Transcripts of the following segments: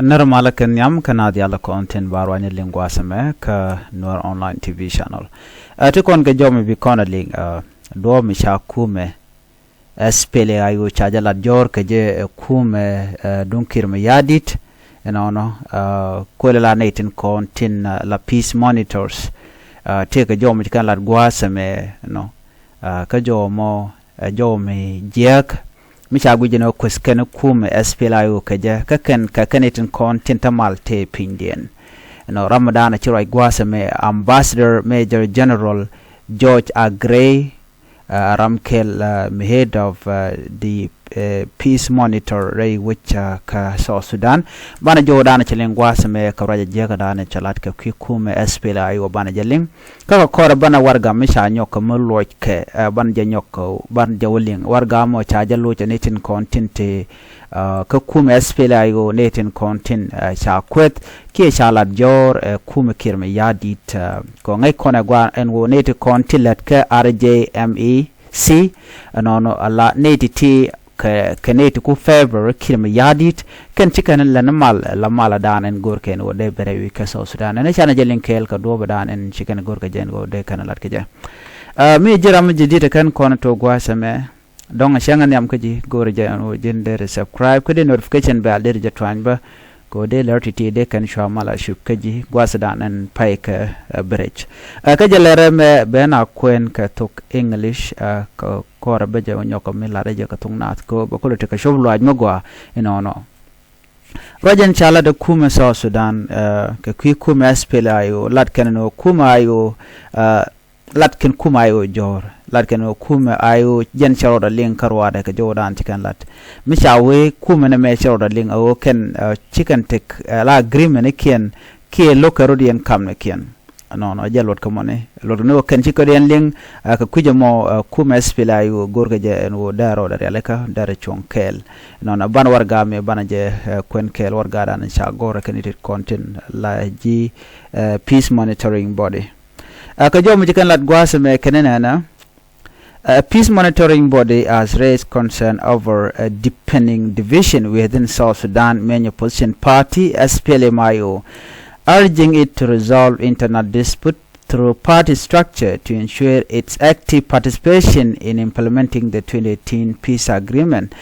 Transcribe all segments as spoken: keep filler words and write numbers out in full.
Nɛr malä kɛ nhiam kä naath yalä kɔn tin ba ruany liŋ gua̱a̱th ɛmɛ kä Nuer Online T V channel. Ɛ ti kɔn kɛ jɔw mi bi kɔn a liŋ, ɛ, duɔ̱ɔ̱p mi ca kumɛ S P L A I O ca jɛ lat jɔ̱ɔ̱r kɛ jɛ, ɛ, kumɛ, ɛ, duŋ Kiir Mayardit. Ɛnɔnɔ, ɛ, kuël la nɛy tin kɔn tin, ɛ, la peace monitors. Ɛ, tëëkɛ jɔw mi ci kɛn lat gua̱a̱th ɛmɛ, ɛnɔ. Ɛ, kä jɔw mɔ, ɛ, jɔw mi jiääk mi ca guic jɛ ni wä kueth kɛn kumɛ S P L A I O kɛ jɛ, kä kɛn, kɛ kɛn nɛy tin kɔn tin te mal tëë pinydiɛn. Ɛnɔ, ram mi da̱a̱n a ci ruac gua̱a̱th ɛmɛ Ambassador Major General George Aggrey, ɛ, ram kɛl, ɛ, mi head of, ɛ, the, ɛ, peace monitor rɛy wec, ɛ, kä South Sudan. Banɛ jɔw da̱a̱n ci liŋ gua̱a̱th ɛmɛ kɛ ruac a jiäk da̱a̱n ca lat kɛ kui̱ kumɛ S P L A I O banɛ jɛ liŋ. Kä kɛ kɔrɛ banɛ warɛga mi ca nyɔk kɛ mi luɔc kɛ, ɛ, banɛ jɛ nyɔk kɛ, banɛ jɛ wä liŋ. Warɛga mɔ ca jɛ loc ɛ nɛy tin kɔn tin te, ɛ, kä kumɛ S P L A I O nɛy tin kɔn tin, ɛ, ca kueth kiɛ ca lat jɔ̱ɔ̱r, ɛ, kumɛ Kiir Mayardit, ɛ, kɔ ŋäc kɔn ɛ gua̱a̱ ɛn ɣöö nɛy ti kɔn ti lät kä R J M E C, ɛnɔnɔ ala nɛy ti ti kɛ, kɛ nɛy ti ku favor Kiir Mayardit, kɛn ci kɛn lɛ ni mal, la mal da̱a̱n ɛn go̱r kɛn ɣöö dee bɛrɛ wi̱i̱ kä South Sudan. Ɛn canɛ jɛ liŋ kɛɛl kɛ duɔ̱ɔ̱p da̱a̱n ɛn ci kɛn go̱r kɛ jɛ ɛn ɣöö dee kɛn lat kɛ jɛ. Ɛ, mi ji̱ ram mi ji̱ di̱t ɛ kɛn kɔn tok gua̱a̱th ɛmɛ. Dɔ̱ŋ cäŋ nhiam kä ji̱, go̱o̱rɛ jɛ ɛn ɣöö ji̱n dee subscribe, kä dee notification bell dee jɛ tuany bä, kɛ ɣöö dee lär ti̱ti̱ dee kɛn cua mal a cup kä ji̱ gua̱a̱th da̱a̱n ɛn pay kɛ, ɛ, bridge. Ɛ, kä jɛ lɛrɛ mɛ ben a kuɛn kɛ thok English, ɛ, kɛ kɔrɛ bä jɛ nyɔk kɛ mi lat jɛ kɛ thok naath kɛ ɣöö bɛ kulɛ tekɛ cop luaac mi gɔaa inɔnɔ. Ruac ɛn ca lat ɛ kumɛ South Sudan, ɛ, kɛ kui̱ kumɛ S P L A I O, lat kɛn ni ɣöö kumɛ I O, ɛ, lat kɛn kumɛ I O jɔ̱ɔ̱r, lat kɛn ɣöö kumɛ I O jɛn cɛ rɔɔdɛ liŋ kä ruaadɛ kɛ jɔwdan ci kɛn lat. Mi ca wee kumɛ nɛmɛ cɛ rɔɔdɛ liŋ, ɛ ɣöö kɛn, ɛ, ci kɛn tëk, ɛ, la agreement ni kiɛn, kiɛ lo̱k kɛ rɔ̱diɛn kam ni kiɛn. Ɛnɔnɔ, jɛ luɔt kä mɔni. Luɔt ni ɣöö kɛn ci kɛ rɔ̱diɛn liŋ, ɛ, kɛ kui̱c ɛmɔ, ɛ, kumɛ S P L A I O go̱o̱r kɛ jɛ ɛn ɣöö dee rɔɔdɛ rialikä, dee rɛ cuɔ̱ŋ kɛɛl. Ɛnɔnɔ, ban warɛga mi banɛ jɛ, ɛ, kuɛn kɛɛl warɛgadan ca go̱o̱rɛ kɛn i̱ tit kɔn tin la ji̱, ɛ, peace monitoring body. Ɛ, kɛ jɔw mi ci kɛn lat gua̱a̱th ɛmɛ kɛn nɛnɛ. A peace monitoring body has raised concern over a deepening division within South Sudan main opposition party, S P L M I O, urging it to resolve internal dispute through party structure to ensure its active participation in implementing the twenty eighteen peace agreement.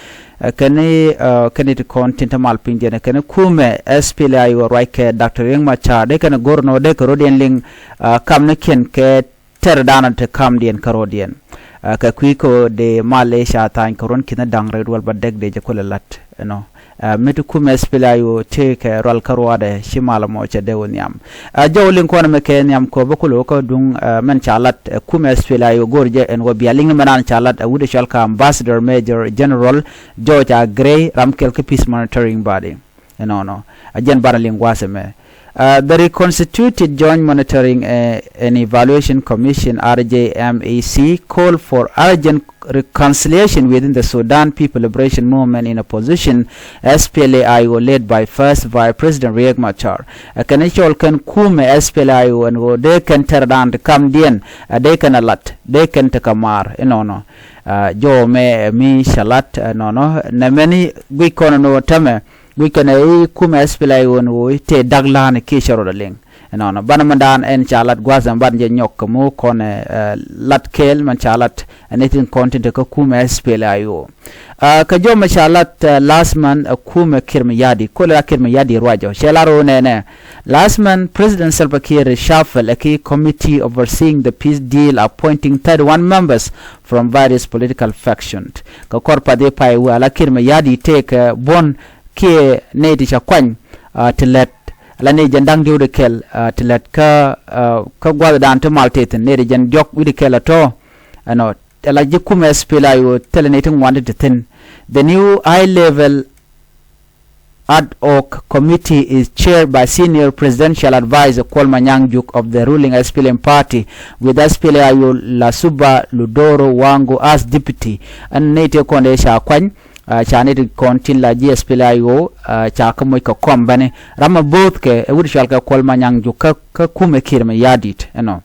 Ɛ, kɛn i̱, ɛ, kɛn i̱ ti kɔn tin te mal piny diɛn, kɛn i̱ kumɛ S P L A I O ruac kɛ Doctor Riek Machar, dee kɛn i̱ go̱r nɔ dee kɛ rɔ̱diɛn liŋ, ɛ, kam ni kiɛn kɛ tɛr danɔ te kamdiɛn kä rɔ̱diɛn. Ɛ, kɛ kui̱ kä dee mal ëë ca tha̱a̱ny kɛ ruɔ̱n ki̱n da̱ŋ rɛy duɔl bä dɛk dee jɛ kulɛ la̱t, you know. Ɛ, mi ti kumɛ S P L A I O tëëkɛ rual kä ruaadɛ ci mal mɔ cɛ dee wä nhiam. Ɛ, jɔw liŋ kɔn mɛ kɛ nhiam kɔ bä kulɛ wä kä duŋ, ɛ, mɛn ca la̱t, ɛ, kumɛ S P L A I O go̱r jɛ ɛn wä bia liŋ ni mɛ naan ca la̱t, ɛ, wut ɛ cɔal kä Ambassador Major General George Aggrey, ram kɛl kä peace monitoring body. Ɛnɔnɔ, a jɛn banɛ liŋ gua̱a̱th ɛmɛ. Uh, the reconstituted Joint Monitoring, uh, and Evaluation Commission, R J M E C, call for urgent reconciliation within the Sudan People Liberation Movement in opposition, S P L A I O, led by First Vice President Riek Machar. Ɛ kɛn i̱ cɔl kɛn kumɛ S P L A I O ɛn ɣöö dee kɛn tɛr dan ti kamdiɛn, ɛ dee kɛn a lat, dee kɛn ti kɛ maar, inɔnɔ. Ɛ, jɔw mɛ, ɛ, mi cɛ lat, ɛ, nɔnɔ, nɛ mɛni guic kɔn ni wä tämɛ, guic kɛn ɛ i̱ kumɛ S P L A I O ɛn ɣöö i̱ tëë da̱k la̱a̱n kiɛ cɛ rɔɔdɛ liŋ. Ɛnɔnɔ, banɛ mɛn daan ɛn ca lat gua̱a̱th ɛmɛ banɛ jɛ nyɔk kɛ mo̱o̱k kɔn ɛ, ɛ, lat kɛɛl mɛn ca lat ɛ ni tin kɔn tin te kä kumɛ S P L A I O. Ɛ, kɛ jɔw mɛ ca lat, ɛ, last month, ɛ, kumɛ Kiir Mayardit, kolɛ la Kiir Mayardit ruacɔ, cɛ lar ɣöö nɛnɛ. Last month, President Salva Kiir reshuffle a key committee overseeing the peace deal, appointing thirty-one members from various political factions. Kɛ kɔr path i̱ pay wä ala Kiir Mayardit tëëkɛ buɔ̱n kiɛ nɛy ti ca kuany, ah, ti lät, ala nɛy jɛn da̱ŋ diw di kɛl, ah, ti lät kä, ah, kä gua̱thdan ti mal tëë thi̱n, nɛy ti jɛn diɔ̱k wi̱cdɛ kɛl a tɔ̱. Ɛnɔ, ala ji̱ kumɛ S P L A I O thilɛ nɛy ti ŋuan ti thi̱n. The new high level ad hoc committee is chaired by senior presidential advisor Kuol Manyang Juuk of the ruling S P L M party, with S P L A I O Lasuba Ludoro Wangu as deputy. Ɛn nɛy ti kɔn dee ca kuany, ah, ca nɛy ti kɔn tin la ji̱ S P L A I O, ah, ca kä moc kɛ kɔm bäni. Ram a bo̱o̱th kɛ, ɛ wut cɔal kɛ Kuol Manyang Juuk kä, kä kumɛ Kiir Mayardit, ɛnɔ.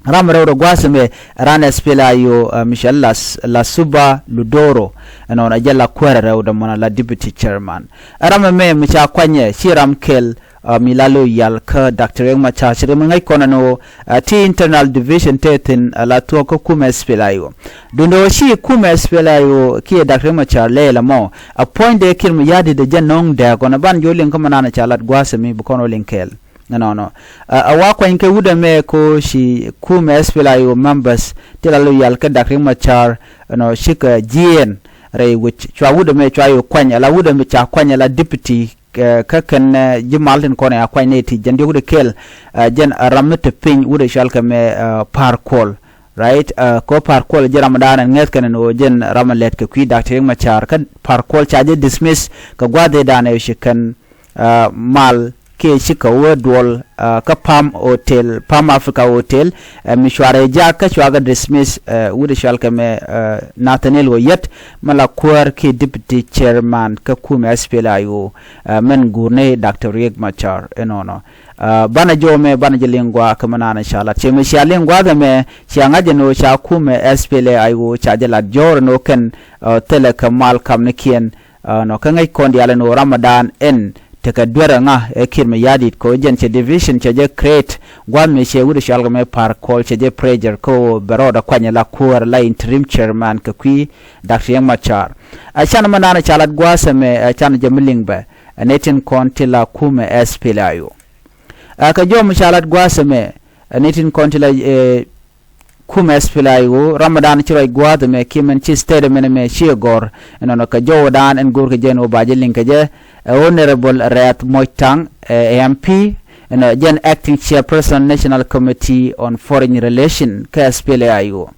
Ram rɛw rɛ gua̱a̱th ɛmɛ ran SPLA-IO, ɛ, Michel Las, Lasuba Ludoro. Ɛnɔnɔ jɛ la kuäärɛ rɛw dɛ mɔnɔ la deputy chairman. Ɛ ram ɛmɛ mi ca kuanyɛ ci ram kɛl, ɛ, mi la lo̱ yal kä Doctor Riek Machar, ci ram ŋäc kɔn ɛn ɣöö, ɛ, ti internal division te thi̱n, ɛ, la thuɔ̱k kä kumɛ SPLA-IO. Duundɛ ɣöö ci kumɛ SPLA-IO kiɛ Doctor Riek Machar lɛɛl ɛmɔ, ɛ puɔ̱nydɛ Kiir Mayardit ɛ jɛ nɔ̱ŋ dääk ɣɔn ɛ ban jɔw liŋ kä mɛ naan ca lat gua̱a̱th ɛmɛ bi kɔn ɣöö liŋ kɛɛl. Ɛnɔnɔ. Ɛ, ɛ wa kuany kɛ wut ɛmɛ ko ci kumɛ SPLA-IO members ti la lo̱ yal kä Doctor Riek Machar, ɛnɔ, cikɛ jiɛɛn rɛy wec. Cua wut ɛmɛ cua yɛ kuany, ɛ la wut ɛmɛ ca kuany, ɛ la deputy, ɛ, kä kɛn, ɛ, ji̱ mal tin kɔn ɛ a kuany nɛ ti jɛn diɔ̱k wut ɛ kɛl, ɛ, jɛn, ɛ, ram mi te piny wut ɛ cɔal kɛ mɛ, ɛ, Par Kuol. Right? Ɛ, ko Par Kuol jɛn ram dan ɛn ŋäth kɛn ɛn ɣöö jɛn ram ɛ lɛt kɛ kui̱ Doctor Riek Machar. Kä Par Kuol ca jɛ dismiss kɛ gua̱a̱th ëë dan ɛ ci kɛn, ɛ, mal kiɛ cikɛ wä duɔl, ɛ, kä Palm Hotel, Palm Africa Hotel, ɛ, mi cuarɛ jak kä cuakɛ dismiss, ɛ, wut ɛ cɔal kɛ mɛ, ɛ, Nathaniel Oyet, mɛ la kuäär kiɛ deputy chairman kä kumɛ SPLA-IO, ɛ, mɛn guur ni Doctor Riek Machar, ɛnɔnɔ. Ɛ, banɛ jɔw mɛ, banɛ jɛ liŋ gua̱a̱th kɛ mɛ naan ca lat. Ciɛ mɛ cia liŋ gua̱a̱th ɛmɛ, cia ŋa̱c ɛn ɣöö ca kumɛ SPLA-IO ca jɛ lat jɔ̱ɔ̱r ɛn ɣöö kɛn, ɛ, thilɛ kɛ mal kamnikiɛn, Ɛ, nɔ kä ŋäc kɔn diaal ɛn ɣöö Ramadan ɛn tekɛ duer ɛŋa ɛ Kiir Mayardit kɛ ɣöö jɛn cɛ division cɛ jɛ create gua̱a̱th mëë cɛ wut ɛ cɔal kɛ mɛ Par Kuol cɛ jɛ pressure kɛ ɣöö bɛ rɔɔdɛ kuany ɛ la kuäär la interim chairman kɛ kui̱ Doctor Riek Machar. Ɛ canɛ mɛ naan ɛ ca lat gua̱a̱th ɛmɛ ɛ canɛ jɛ mi liŋ bɛ ɛ nɛy tin kɔn ti la kumɛ SPLA-IO. Ɛ kɛ jɔw mi ca lat gua̱a̱th ɛmɛ ɛ nɛy tin kɔn ti la ɛ kumɛ SPLA-IO, Ramadan ci ruac gua̱a̱th ɛmɛ kiɛ mɛn ci statement ɛmɛ ci ɛ gɔ̱r. Ɛnɔnɔ kɛ jɔwdan ɛn go̱o̱r kɛ jɛ ɛn ɣöö ba jɛ liŋ kɛ jɛ, ɛ Honorable Riɛth Muɔ̱c Taŋ, ɛ MP, ɛnɔ jɛn acting chairperson National Committee on Foreign Relation kä SPLA-IO.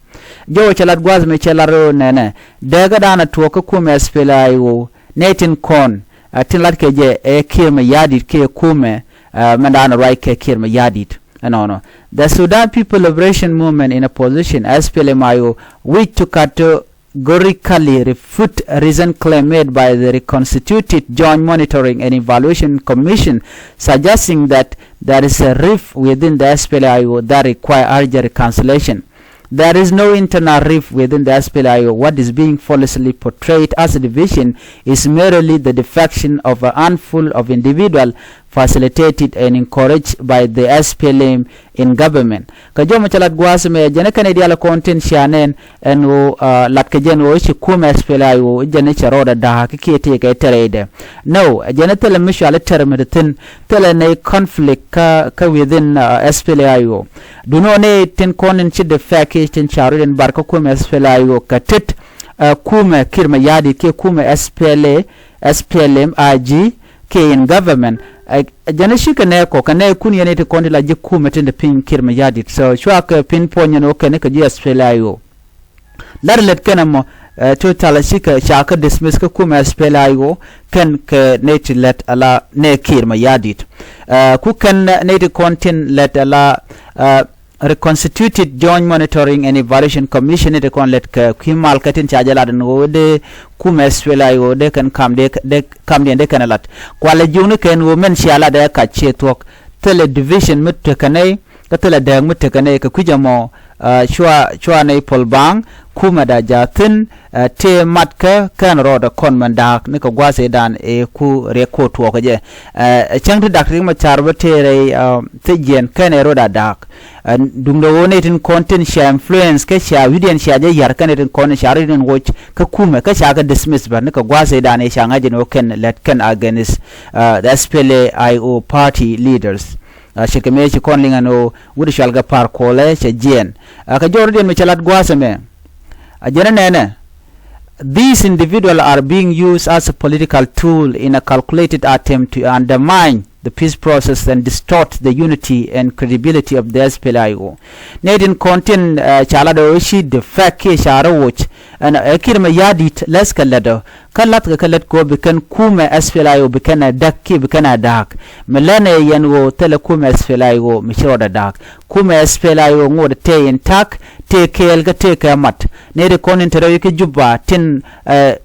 Jɔwɛ cɛ lat gua̱a̱th ɛmɛ cɛ lat rɛw nɛnɛ, dääkädan ɛ tuɔɔk kä kumɛ SPLA-IO, nɛy tin kɔn, ɛ tin lat kɛ jɛ ɛ Kiir Mayardit kiɛ kumɛ, ɛ mɛndan ruac kɛ Kiir Mayardit. Ɛnɔnɔ. The Sudan People Liberation Movement in Opposition, SPLM-IO, which to categorically refute a recent claim made by the reconstituted Joint Monitoring and Evaluation Commission, suggesting that there is a rift within the SPLA-IO that require urgent reconciliation. There is no internal rift within the SPLA-IO. What is being falsely portrayed as a division is merely the defection of a handful of individuals facilitated and encouraged by the SPLM in government. Kɛ jɔmɛ cɛ lat gua̱a̱th mɛ jɛn kɛn i̱ diaal kɔn tin cia nɛn ɛn ɣöö, uh, lat kɛ jɛn ɣöö ci kumɛ SPLA-IO jɛn i̱ cɛ rɔɔdɛ da̱a̱k kiɛ tëëkɛ tɛrɛydɛ. No, jɛn i̱ thilɛ mi cual i̱ tɛr mi ti thi̱n, thilɛ nɛy conflict kä, kä within, uh, SPLA-IO. Duno ni tin kɔn in ci defect kiɛ tin ca rɔɔdɛ in bar kä kumɛ SPLA-IO kɛ tet, uh, kumɛ Kiir Mayardit kiɛ kumɛ SPLA, SPLM-IG, kiɛ in government. Ɛ, jɛn i̱ cikɛ nɛɛkɔ, kɛ nɛɛkun yɛn i̱ ti kɔn ti la ji̱ kumɛ tin ti piny Kiir Mayardit. So, cua kɛ pinpoint yɛn ɣöö kɛn kɛ ji̱ SPLA-IO. Lat lät kɛn ɛmɔ, ɛ, totally cikɛ ca kɛ dismiss kä kumɛ SPLA-IO, kɛn kɛ nɛy ti lät ala nɛy Kiir Mayardit. Ɛ, ku kɛn nɛy ti kɔn tin lät ala, ɛ, reconstituted Joint Monitoring and Evaluation Commission, nɛy ti kɔn lät kɛ kui̱ mal kɛ tin ca jɛ lat ɛn ɣöö dee kumɛ SPLA-IO dee kɛn kam dee, dee kamdiɛn dee kɛn ɛ lat. Kualɛ jiökni kɛn ɣöö mɛn cia lat ɛ kac ciɛ thuɔ̱k. Thilɛ division mi tekɛ nɛy, kä thilɛ dääk mi tekɛ nɛy kɛ kui̱c ɛmɔ, ɛ, cua, cua nɛy puɔl baŋ, kumɛ da ja̱ thi̱n, ɛ, tëë matkä kɛn rɔɔdɛ kɔn mɛn da̱a̱k ni kɛ gua̱a̱th ëëdan ëë ku riɛk ko̱ tuɔɔkä jɛ. Ɛ, cäŋ ti Doctor Riek Machar bä tëë rɛy, ɛ, thiec jiɛn kɛn ɛ rɔɔdɛ da̱a̱k. Ɛ, duundɛ ɣöö nɛy tin kɔn tin cia influence kä cia wi̱diɛn cia jɛ ya̱r kä nɛy tin kɔn cia rɔɔdɛ in woc kä kumɛ kä ca kɛ dismiss bä ni kɛ gua̱a̱th ëëdan ëë ca ŋa̱c in ɣöö kɛn lät kɛn against, ɛ, the SPLA-IO party leaders. Ɛ, ce̱tkɛ mëë ci kɔn liŋ ɛn ɣöö wut cual kɛ Par Kuol ɛ cɛ jiɛɛn. Ɛ, kɛ jɔwdiɛn mi cɛ lat gua̱a̱th ɛmɛ. Ɛ, jɛn ɛ nɛnɛ. These individuals are being used as a political tool in a calculated attempt to undermine the peace process and distort the unity and credibility of the SPLA-IO. Nɛy tin kɔn tin, ɛ, ca lat ɣöö ci defect kiɛ ca rɔ woc. Ɛn ɛ Kiir Mayardit läthkɛ lät ɔ. Kä la̱thkɛ kɛ lät kɛ ɣöö bi kɛn kumɛ SPLA-IO bi kɛn ɛ däk kiɛ bi kɛn ɛ da̱a̱k. Mi lɛnɛ yɛn ɣöö thilɛ kumɛ SPLA-IO mi ci rɔɔdɛ da̱a̱k. Kumɛ SPLA-IO ŋotdɛ tëë intact, tëë kɛɛl kä tëë kɛ mat. Nɛy ti kɔn in te rɛw i̱ kä Juba tin, ɛ,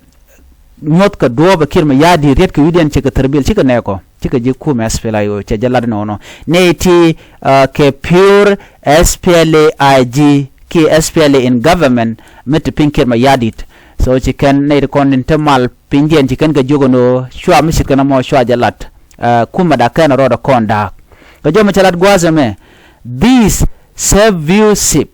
nyuɔ̱thkɛ duɔ̱ɔ̱pɛ Kiir Mayardit riet kɛ wi̱diɛn cikɛ thirbil cikɛ nɛɛkɔ. ti kɛ ji̱ kumɛ S P L A I O cɛ jɛ lat nɔnɔ. Nɛy ti kɛ pure S P L A I G kiɛ S P L A in government mi ti piny Kiir Mayardit. So ci kɛn nɛy ti kɔn in te mal pinydiɛn ci kɛn kɛ jiök ɛn ɣöö cua mi ce̱tkɛ nɔmɔ cua jɛ lat. Kumɛ da̱k kɛn rɔɔdɛ kɔn da̱a̱k. Kɛ jɔmɛ cɛ lat gua̱a̱th ɛmɛ, this subversive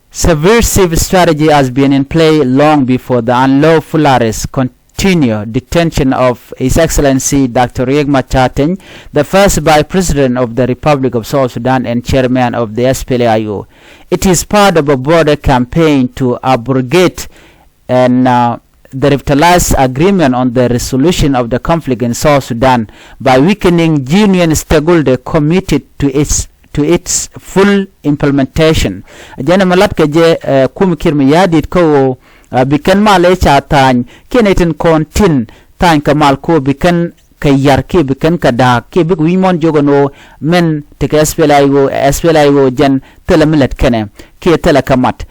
subversive strategy has been in play long before the unlawful arrest, continued detention of His Excellency Doctor Riek Machar Teny, the first Vice President of the Republic of South Sudan and Chairman of the S P L A I O. It is part of a broader campaign to abrogate and uh, the revitalized agreement on the resolution of the conflict in South Sudan by weakening genuine stakeholder committed to its to its full implementation. Jɛn ɛmɛ lat kɛ jɛ kum Kiir Mayardit kä ɣöö bi kɛn mal ëë ca tha̱a̱ny kiɛ nɛy tin kɔn tin tha̱a̱ny kɛ mal kä ɣöö bi kɛn kɛ yar kiɛ bi kɛn kɛ da̱a̱k kiɛ bikɛ wi̱c muɔ̱n jiök ɛn ɣöö mɛn tekɛ S P L A I O, S P L A I O jɛn thilɛ mi lät kɛnɛ kiɛ thilɛ kɛ mat.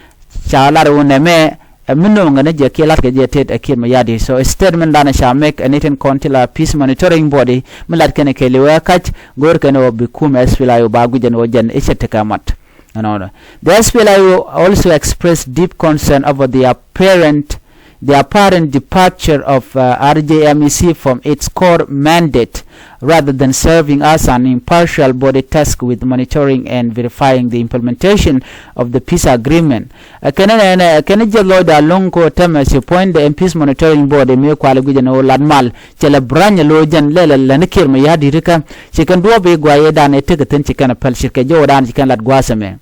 Ca lar ɣöö nɛmɛ ɛ mi nööŋɛ ni jɛ kiɛ latkɛ jɛ tet ɛ Kiir Mayardit. So statement danɛ ca mek ɛ ni tin kɔn ti la peace monitoring body mi lat kɛn ɛ kɛ liwɛ kac go̱o̱r kɛn ɛ wä bi kumɛ S P L A I O ba guic ɛn wä jɛn i̱ cɛ tekɛ mat. Ɛnɔnɔ. The S P L A I O also expressed deep concern over the apparent the apparent departure of uh, R J M E C from its core mandate rather than serving as an impartial body tasked with monitoring and verifying the implementation of the peace agreement. Ɛ kɛn nɛnɛ ɛ kɛn jiɛth lɔcdɛ alo̱ŋ kɛ ɣöö tämɛ ci puɔ̱nydɛ ɛn peace monitoring board ɛ mi kualɛ guic ɛn ɣöö lat mal cɛ lɛ branch ɛ lo̱c jɛn lɛ lɛ lätni Kiir Mayardit kä ci kɛn duɔ̱ɔ̱p i̱ guay ëëdan ɛ tekɛ thi̱n ci kɛn ɛ päl ce̱tkɛ jɔwdan ci kɛn lat gua̱a̱th ɛmɛ.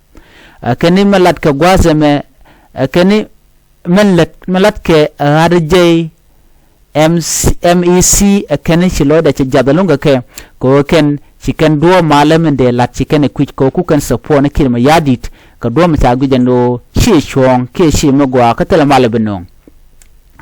Ɛ kɛn i̱ mi lat kɛ gua̱a̱th ɛmɛ ɛ kɛn i̱ mi lät mi latkɛ ɣa̱r jɛy M E C ɛ kɛn ci lɔcdɛ ci jiath ɛlɔ̱ŋ kɛ kɛ kɛ ɣöö kɛn ci kɛn duɔ̱ɔ̱p malä min dee la̱t ci kɛn ɛ kui̱c kɛ ɣöö ku kɛn support ni Kiir Mayardit kɛ duɔ̱ɔ̱p mi ca guic ɛn ɣöö ci cuɔ̱ɔ̱ŋ kiɛ ci mi gɔaa kä thilɛ mal ɛ bi nööŋ.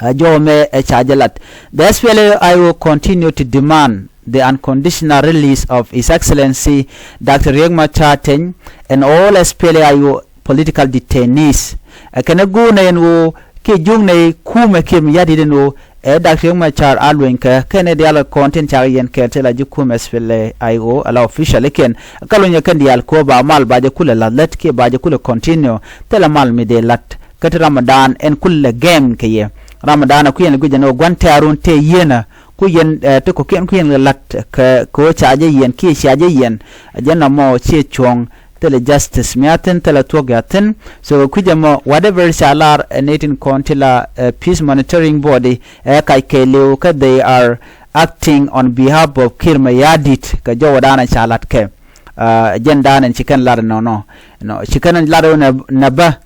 Ɛ jɔw ɛmɛ ɛ ca jɛ lat. The S P L A I O continue to demand the unconditional release of His Excellency Doctor Riek Machar Teny and all S P L A I O political detainees. Ɛ kɛn ɛ go̱o̱r nɛ ɛn ɣöö kiɛ juŋ nɛ kumɛ Kiir Mayardit ɛn ɣöö ɛ Doctor Riek Machar a luenykɛ kɛn ɛ diaal kɔn tin cak yɛn kɛɛl ti la ji̱ kumɛ S P L A I O ala official ikiɛn kä luenyɛ kɛn diaal kɛ ɣöö ba mal ba jɛ kulɛ la̱th lät kiɛ ba jɛ kulɛ continue thilɛ mal mi dee la̱t kä ti Ramadan ɛn kulɛ gɛm kɛ yɛ. Ramadan ɛ kuiɛn lɛ guic ɛn ɣöö gua̱n tɛ̈run tëë yieenä ku yɛn ɛ ti kɔ̱kiɛn ku yɛn lɛ la̱t kɛ kɛ ɣöö ca jɛ yiɛn kiɛ cia jɛ yiɛn. Ɛ jɛn nɔmɔ ciɛ cuɔ̱ɔ̱ŋ thilɛ justice mi a thi̱n thilɛ thuɔ̱k ya thi̱n. So kɛ kui̱c ɛmɔ whatever ca lar ɛ ni tin kɔn ti la ɛ peace monitoring body ɛ kac kɛɛliw kä they are acting on behalf of Kiir Mayardit kɛ jɔwädan ɛ ca la̱t kɛ. Ɛ jɛn dan ɛn ci kɛn lar ɛnɔnɔ. Nɔ ci kɛn lar ɛn nɛ bä.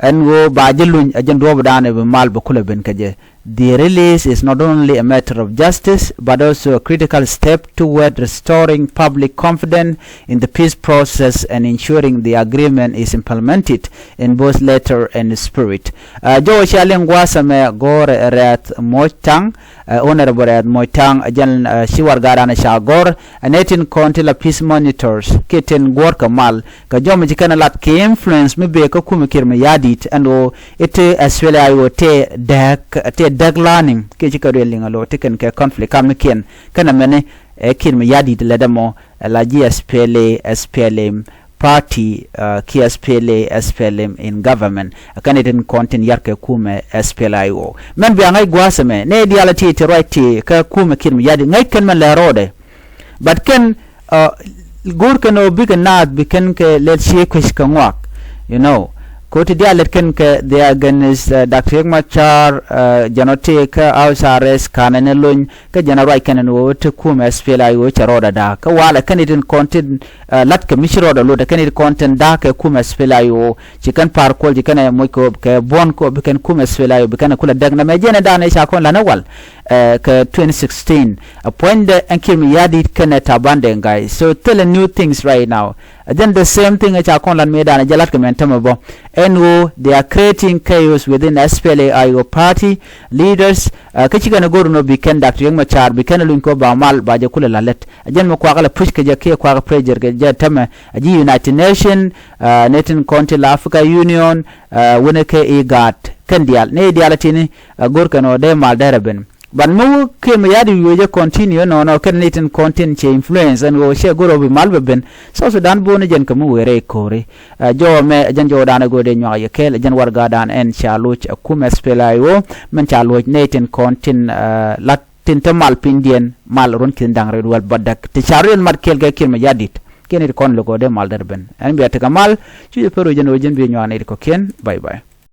Ɛn ɣöö ba ji̱ luny ɛ ji̱n duɔ̱ɔ̱pdan ɛ bi mal bi kulɛ ben kä jɛ. The release is not only a matter of justice but also a critical step toward restoring public confidence in the peace process and ensuring the agreement is implemented in both letter and spirit. Ɛ jɔwä cia liŋ gua̱a̱th ɛmɛ go̱o̱rɛ Rɛɛth Moc Taŋ, ɛ Honorable Rɛɛth Moc Taŋ, ɛ jɛn ɛ ci warɛgakdan ɛ ca gɔ̱r ɛ nɛy tin kɔn ti la peace monitors kiɛ tin guɔ̱rkɛ mal kɛ jɔmɛ ci kɛn ɛ lat kɛ influence mi bëë kä kumɛ Kiir Mayardit ɛn ɣöö i̱ ti S P L A I O tëë dääk tëë dääk learning kiɛ ci kɛ ruël liŋ ɛ lo̱ ti kɛn kɛ conflict kamnikiɛn kɛn ɛmɛni ɛ Kiir Mayardit lɛt ɛmɔ ɛ la ji̱ S P L A, S P L M party kiɛ S P L A, S P L M in government. Ɛ kɛn itin kɔn tin yarkɛ kumɛ S P L A I O. Mɛn bia ŋäc gua̱a̱th ɛmɛ nɛ diaal ɛ ti ti ruac ti kä kumɛ Kiir Mayardit ŋäc kɛn mɛn lɛ rɔɔdɛ. But kɛn go̱o̱r kɛn ɔ bikɛ naath bi kɛn kɛ lɛt cie kuec kɛ ŋuak. You know, ko̱ ti diaal lɛt kɛn kɛ the against Doctor Riek Machar, jɛn ɔ tëë kä house arrest kanɛ ni lony kä jɛn ɔ ruac kɛn ni ɣöö ti kumɛ S P L A I O cɛ rɔɔdɛ da̱a̱k kä walɛ kɛn itin kɔn tin la̱t kɛ mi ci rɔɔdɛ lotdɛ kɛn itin kɔn tin da̱a̱k kɛ kumɛ S P L A I O ci kɛn pa̱a̱r kuɔl ci kɛn ɛ moc kɛ ɣöö kɛ buɔ̱n kɛ ɣöö bi kɛn kumɛ S P L A I O bi kɛn ɛ kulɛ däk nɛmɛ jɛn ɛ da̱a̱n ɛ ca kɔn la̱t ni wal. Kɛ twenty sixteen ɛ puɔ̱nydɛ ɛn Kiir Mayardit kɛnɛ Taban Deng Gai. So thilɛ new things right now. Ɛ jɛn the same thing ɛ ca kɔn lat mëëdan ɛ jɛ lat kɛ mɛn tämɛ bä. Ɛn ɣöö they are creating chaos within S P L A I O party leaders. Kä ci kɛn ɛ go̱r ɛn ɣöö bi kɛn Doctor Riek Machar bi kɛn ɛ luny kɛ ɣöö ba mal ba jɛ kulɛ la̱t lät. Ɛ jɛn mi kuakä lɛ push kɛ jɛ kiɛ kuakä pressure kɛ jɛ tämɛ ɛ ji̱ United Nation, nɛ tin kɔn ti la Africa Union, wänɛ kɛ IGAD kɛn diaal ni diaal ɛ tini. Ɛ go̱r kɛn ɣöö dee mal dɛrɛ ben. Ban mi wä Kiir Mayardit wi̱i̱ wee jɛ continue nɔnɔ kɛn ni tin kɔn tin cɛ influence ɛn ɣöö cɛ go̱r ɣöö bi mal bɛ ben. South Sudan bo̱o̱ni jɛn kɛ mi wëë rɛy ko̱ri. Ɛ, jɔwä mɛ jɛn jɔwädan ɛ go̱o̱dɛ nyuak yɛ kɛɛl ɛ jɛn warɛgadan ɛn ca loc ɛ kumɛ SPLA-IO mɛn ca loc nɛy tin kɔn tin, ɛ, lat tin te mal pinydiɛn mal ruɔ̱n ki̱n da̱ŋ rɛw wäl bädäk ti ca rɔ̱diɛn mat kɛɛl kɛ Kiir Mayardit. Kiɛn it kɔn lo̱k ɣöö dee mal dee ben ɛn bia tekɛ mal. Cu jɛ pär wee jɛn ɣöö jɛn bi nyuak nɛy ti kɔ̱kiɛn. Bye bye.